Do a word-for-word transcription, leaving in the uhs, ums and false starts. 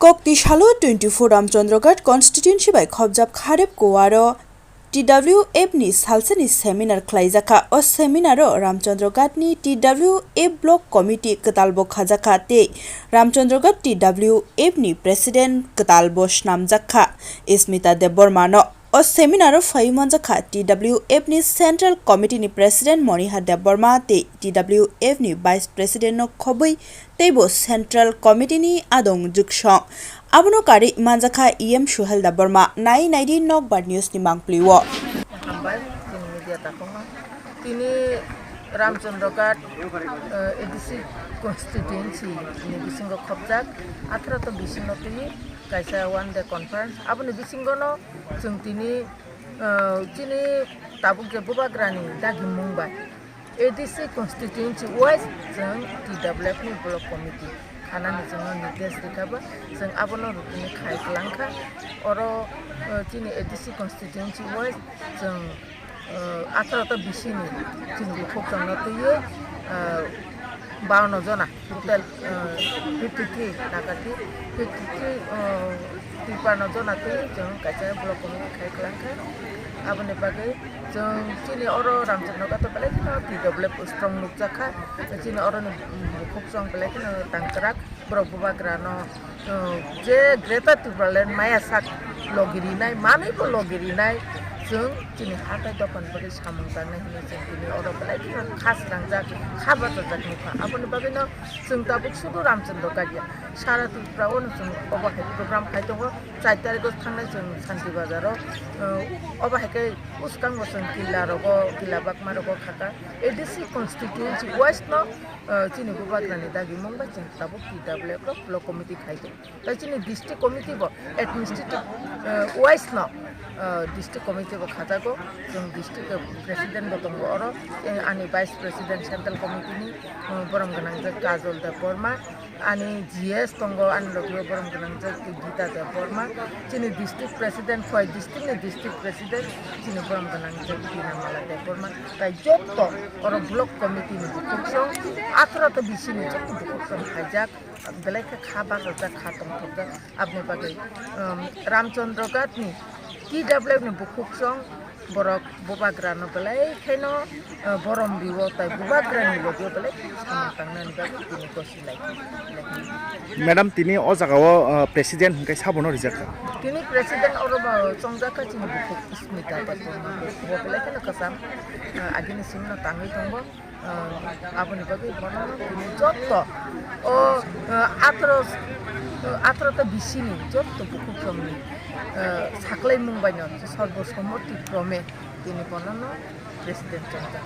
Kokti salo twenty-four Ramchandraghat constituency bai khobjak Kharep Kuwaro T W F ni salsani seminar khlaijakha. O seminar o Ramchandraghat ni T W F block committee kwtal bo khajakha tei Ramchandraghat T W F ni president kwtal bo swnamjakha Smita Debbarma no. O seminar o phaiwi manjakha T W F ni Central Committee ni President Monihar Debbarma tei T W F ni Vice President no khobwi teibo Central Committee ni adong jwksong. Abono karwi manjakha E M Suhel Debbarma. Nai naidi Nokbar News ni mangpli o. Hambai, chini media takhukno. Tini Ramchandraghat, eh, A D C constituency ni bisingo khobjak, atharo to bisino twi kaisa one day conference. Aboni bisingono chwng tini, eh, chini tabuk je bubagrani dagimung bai A D C constituency wise chwng T W F ni block committee khanani chwngno nirdesh rikha ba, chwng abono rutini khai kwlangkha. Oro, eh, chini A D C constituency wise chwng, eh, atharo ta bisini chini bukhuk chwngno twiwi, eh, bawanno jona, total, eh, fifty three nakati, fifty three, eh, Tripura no jona twi chwng kaisa block committee khai kwlangkha. Aboni bagwi chwng chini oro Ramchandraghat belai kheno T W F strong nukjakha. Chini oroni bukhuk chwng belai kheno tangkrak, borok bubagrano, eh, je Greater Tipraland maya sak logi rinai, manwi bo logi rinai, chwng chini hatai dokan bagwi samung tangnai hinwi chwng tini oro belai kheno kha srangjak, kha bachajak nukha. Aboni bagwino chwng tabuk sudu Ramchandraghat ya. Sara Tripura o no chwng obo hai program khai tongo. Char tarikh o thangnai chwng Santi Bazar o, eh, obo hai khe bwskango chwng killa rogo, killa bakma rogo khaka. A D C constituency wise no, eh, chini bubagrani dagimung bai chwng tabuk T W F rok block committee khai tongo. Tai chini district committee bo administrative, eh, wise no, eh, district committee bo khajago. Chwng district president bo tongo oro, eh, ani vice president central committee ni, eh, borom gwnang je Kajol Debbarma. Ani G S tongo, ani logi o borom gwnang je Gita Debbarma, chini district president, Khowai district ni district president, chini borom gwnang je Bina Mala Debbarma, tai jotto oro block committee ni bukhuk song, atharo ta bisini jotto bukhuk song khaijak, belai khe kha bachajak, kha tongthokjak, aboni bagwi, um, Ramchandraghat ni T W F ni bukhuk song, borok bubagrano belai kheno, eh, borom rio tai bubagrani logi o belai samung tangnani bagwi tini gosi lai. Madam, tini o jaga o, eh, president hwnkhe sabono rijak kha? Tini president oro bo chongjak kha chini bukhuk Smita Debbarma, bo belai kheno kwcham, eh, agini simi no tangwi tongo. Ah, aboni bagwi bono tini jotto o, ah, atharo, ah, atharo ta bisini jotto bukhuk songni, ah, saklaimung baino sorbo sommoti krome tini bonono president chongjak.